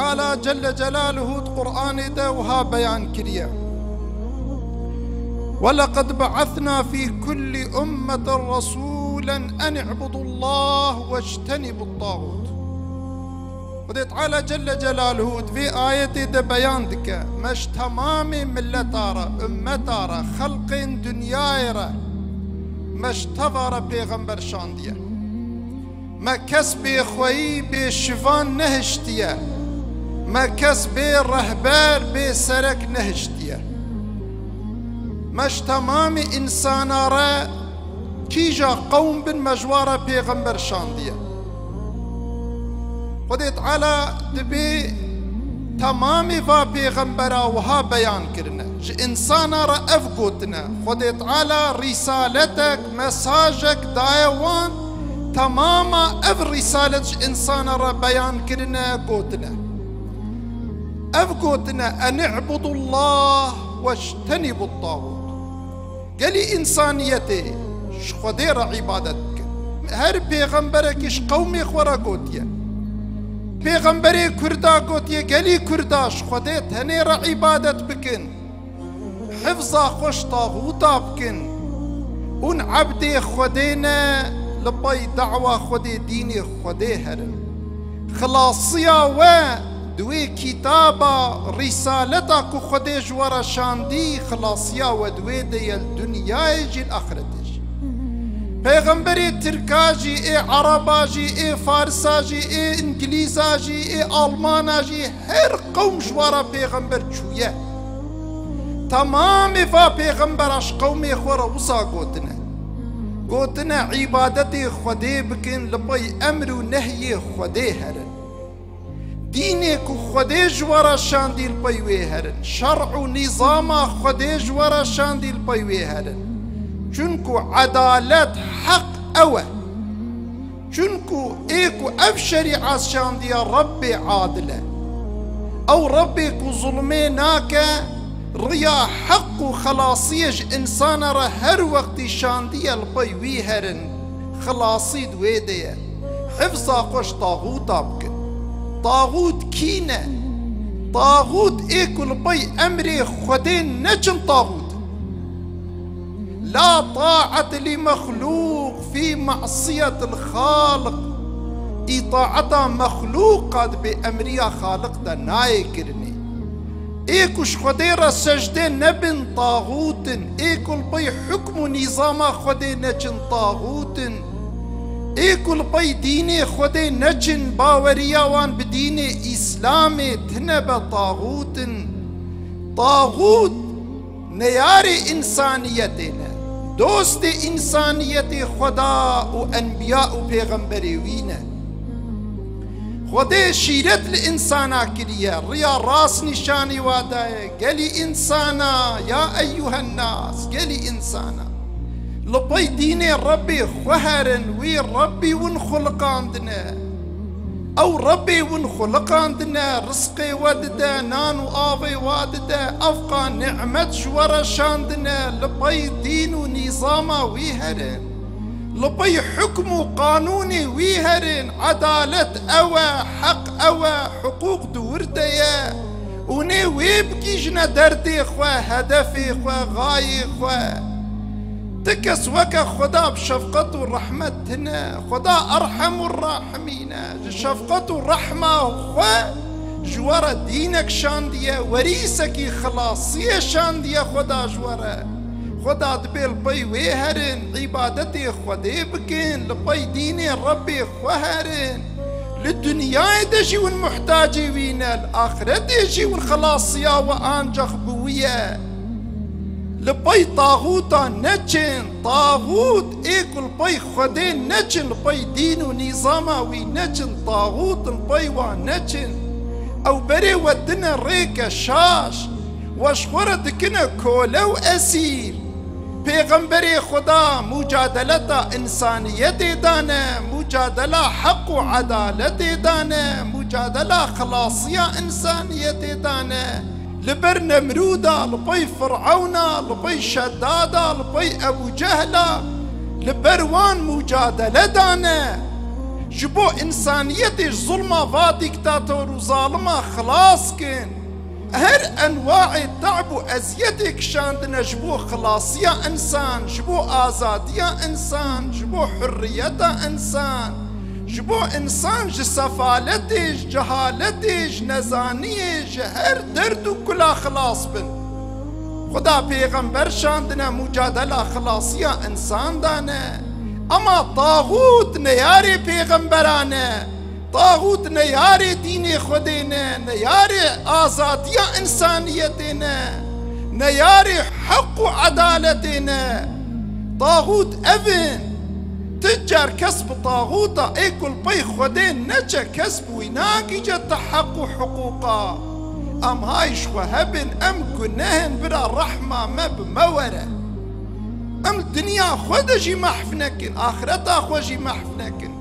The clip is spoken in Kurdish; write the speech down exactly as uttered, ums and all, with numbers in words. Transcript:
Teala Celle Celaluhu di Qur'anê de wiha beyan kiriye: "Ve leqed be'esna fî kullî ummetin resûlen en i'budullah vectenibut tağût." Xwedê Teala Celle Celaluhu di vê ayetê de beyan dike, me ji temamê milleta re, ummeta re, xelqên dinyayê re, me ji teva re pêxember şandiye. Me kes bê xweyî, bê şivan nehiştiye. Me kes bê rehber, bê serek nehiştiye. Me ji temamê însana re, kîja qewm bin, me ji wa re pêxember şandiye. Xwedê Teala dibê temamê va pêxembera wiha beyan kirine. Ji însana re ev gotine. Xwedê Teala rîsaletek, mesajek daye wan, temama ev rîsalet ji însana re beyan kirine, gotine. Ev gotine, "En i'budullah vectenibut tağût." Gelî însaniyetê ji Xwedê re îbadet bikin. Her pêxemberekî ji qewmê xwe re gotiye. Pêxemberê Kurda gotiye, gelî Kurda ji Xwedê tenê re îbadet bikin. Hifza xwe ji taxûta bikin. Hûn ebdê Xwedê ne, li pey dawa Xwedê, dînê Xwedê herin. Xilasiya we di wê kitaba, rîsaleta ku Xwedê ji we re şandî, xilasiya we di wê de ye, li dinyayê jî, li axretê jî. Pêxemberê Tirka jî, ê Ereba jî, ê Farisa jî, ê Îngilîza jî, ê Almana jî, her qewm ji we re pêxember çûye. Temamê va pêxembera ji qewmê xwe re wisa gotine. Gotine, îbadetê Xwedê bikin, li pey emr û nehyê Xwedê herin. Dînê ku Xwedê ji we re şandî, li pey wê herin. Şer'û nîzama Xwedê ji we re şandî, li pey wê herin. Çunku edalet, heq ew e. Çunku ê ku ev şerîet şandiye, Rebbê adil e. Ew Rebbê ku zulmê nake, riya heq û xelasiyê ji însana re her wextî şandiye, li pey wî herin. Xilasî di wê de ye. Hifza xwe ji taxûta bikin. Taxût kî ne? Taxût ê ku li pey emrê Xwedê neçin, taxût in. La taate li mexlûq fî masiyetil Xaliq. Îtaeta mexlûqa di bêemriya Xaliq de nayê kirinê. Ê ku ji Xwedê re secde nebin, taxût in. Ê ku li pey hukm û nîzama Xwedê neçin, taxût in. Ê ku li pey dînê Xwedê neçin, baweriya wan bi dînê Îslamê tune be, taxût in. Taxût neyarê însaniyetê ne. Dostê însaniyetê Xweda û enbiya û pêxemberê wî ne. Xwedê şîret li însana kiriye, riya rast nîşanî wa daye. Gelî însana, ya eyyuhen nas, gelî însana, li pey dînê Rebbê xwe herin, wî Rebbî win xuliqandine. Ew Rebbê win xuliqandine, rizqê we dide, nan û avê we dide, evqa nîmet ji we re şandine, li pey dîn û nîzama wî herin. Li pey hukm û qanûnê wî herin. Edalet ew e, heq ew e, hiqûq di wir de ye. Hûn ê wê bigihîjine derdê xwe, hedefê xwe, xayê xwe. Ti kes weke Xweda bi şefqet û rehmet tune. Xweda Erhemur Rahimîn e. Ji şefqet û rehma xwe ji we re dînek şandiye, werîsekî xilasiyê şandiye Xweda ji we re. Xweda dibê li pey wê herin, îbadetê Xwedê bikin, li pey dînê Rebbê xwe herin. Li dinyayê de jî hûn muhtacê wî ne, li axretê jî hûn xilasiya we ancax bi wî ye. Li pey taxûta neçin, taxût ê ku li pey Xwedê neçin, li pey dîn û nîzama wî neçin, taxût li pey wan neçin. Ew berê we dine rêke şaş, we ji xwe re dikine kole û esîr. Pêxemberê Xweda mucadeleta însaniyetê dane, mucadela heq û edaletê dane, mucadela xilasiya însaniyetê dane. Li ber Nemrûda, li pey Firewna, li pey Şedada, li pey Ebû Cehla, li ber wan mucadele dane. Ji bo însaniyetê ji zulma va dîktator û zalima xilas kin. Her enwaê te'b û eziyetê kişandine ji bo xilasiya însan, ji bo azadiya însan, ji bo hurriyeta însan, ji bo însan ji sefaletê, ji cehaletê, ji nezaniyê, ji her derd û kula xilas bin. Xuda pêxember şandine, mucadela xilasiya însan dane. Ema taxût neyarê pêxemberan e. Taxût neyarê dînê Xwedê ne, neyarê azadiya însaniyetê ne, neyarê heq û edaletê ne. Taxût ev in. Ti car kes bi taxûta ê ku li pey Xwedê neçe, kes bi wî nagihîce ti heq û hiqûqa. Em hay ji xwe hebin, em guneh in, bira rehma me bi me were. Em dinya xwe de jî mehf nekin, axireta xwe jî mehf nekin.